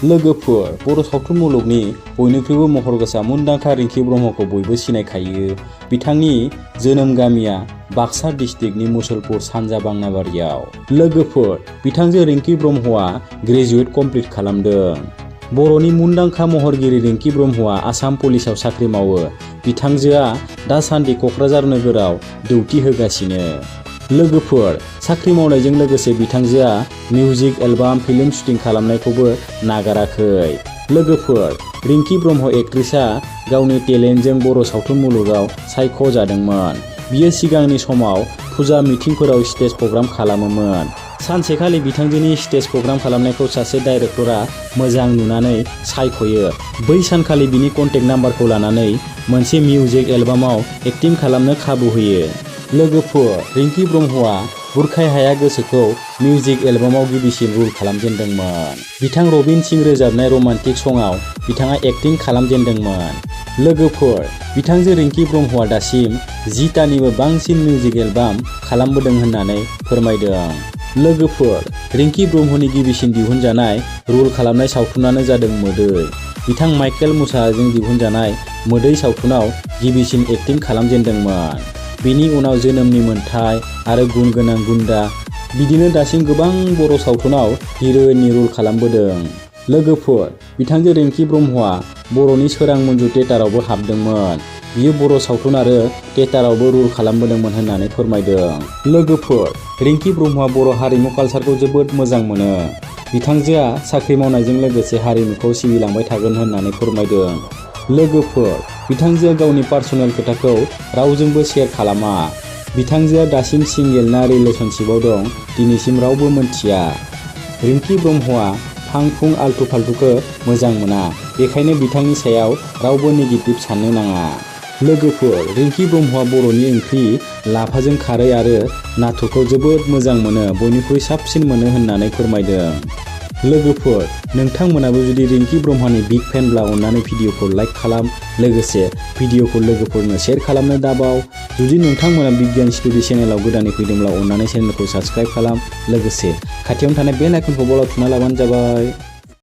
लोगोफोर, बर' सावथुन मुलुगनि बयनिख्रुइबो महर गोसा मुंदांखा रिंकि ब्रह्मखौ बयबो सिनायखायो। बिथांनि जोनोम गामिया बाक्सा डिस्ट्रिक्टनि मुसलपुर सानजा बांनाबारियाव। लोगोफोर, बिथांजो रिंकि ब्रह्मआ ग्रेजुवेट कमप्लिट खालामदों। बर'नि मुंदांखा महरगिरि रिंकि ब्रह्मआ आसाम पुलिसाव साख्रि मावो। बिथांजोआ दासान्दि क'क्राझार नोगोराव डिउटि होगासिनो। लोगोफोर, साख्रि मावनायजों लोगोसे बिथांजोआ मिउजिक एलबाम, फिल्म शुटिं खालामनायखौबो नागाराखै। लोगोफोर, रिंकि ब्रह्म एक्ट्रेसआ गावनि टेलेन्टजों बर' सावथुन मुलुगाव सायख'जादोंमोन। बियो सिगांनि समाव फुजा मिटिंफोराव स्टेज प्रग्राम खालामोमोन। सानसेखालि बिथांजोनि स्टेज प्रग्राम खालामनायखौ सासे डाइरेक्टरा मोजां नुनानै सायख'यो। बै सानखालि बिनि कन्टेक्ट नाम्बारखौ लानानै मोनसे मिउजिक एलबामाव एक्टिं खालामनो खाबु होयो। लोगोफोर, रिंकि ब्रह्मआ बुरखाय हाया गोसोखौ मिउजिक एलबामाव गिबिसिन रुल खालामजेनदोंमोन। बिथां रबिन सिं रोजाबनाय रमान्टिक सङाव बिथाङा एक्टिं खालामजेनदोंमोन। लोगोफोर, बिथांजो रिंकि ब्रह्मआ दासिम 10तानिबो बांसिन मिउजिक एलबाम खालामबोदों होननानै फोरमायदों। लोगोफोर, रिंकि ब्रह्मनि गिबिसिन दिहुनजानाय रुल खालामनाय सावथुनानो जादों मोदै। बिथां माइकेल मुसाहाजों दिहुनजानाय मोदै सावथुनाव गिबिसिन एक्टिं खालामजेनदोंमोन। बेनि उनाव जोनोमनि मोन्थाय आरो गुन गोनां गुन्दा, बिदिनो दासिम गोबां बर' सावथुनाव हिर'इननि रुल खालामबोदों। लोगोफोर, बिथांजो रिंकि ब्रह्मआ बर'नि सोरां मन्जु थियेटारावबो हाबदोंमोन। बियो बर' सावथुन आरो थियेटारावबो रुल खालामबोदोंमोन होननानै फोरमायदों। लोगोफोर, रिंकि ब्रह्मआ बर' हारिमु कालसारखौ जोबोद मोजां मोनो। बिथांजोआ साख्रि मावनायजों लोगोसे हारिमुखौ सिबिलांबाय थागोन होननानै फोरमायदों। लोगोफोर, बिथांजोआ गावनि पार्सनेल खोथाखौ रावजोंबो शेयार खालामा। बिथांजोआ दासिम सिंगेल ना रिलेशनशिपआव दं दिनैसिम रावबो मिन्थिया। रिंकि ब्रह्मआ फां-फुं आल्टु-फाल्टुखौ मोजां मोना, बेखायनो बिथांनि सायाव रावबो नेगेटिभ साननो नाङा। लोगोफोर, रिंकि ब्रह्मआ बर'नि ओंख्रि लाफाजों खारै आरो नाथुरखौ जोबोद मोजां मोनो, बयनिख्रुइ साबसिन मोनो होननानै फोरमायदों। लोगोफोर, नोंथांमोनाबो जुदि रिंकि ब्रह्मनि बिग फेनब्ला अननानै भिडिअखौ लाइक खालाम, लोगोसे भिडिअखौ लोगोफोरनो शेयार खालामनो दाबाव। जुदि नोंथांमोना बिगियान स्टुडि चेनेलाव गोदानै फैदोंब्ला अननानै चेनेलखौ साबस्क्राइब खालाम, लोगोसे खाथियावनो थानाय बेल आइकनखौ बलाव थुना लाबानो जाबाय।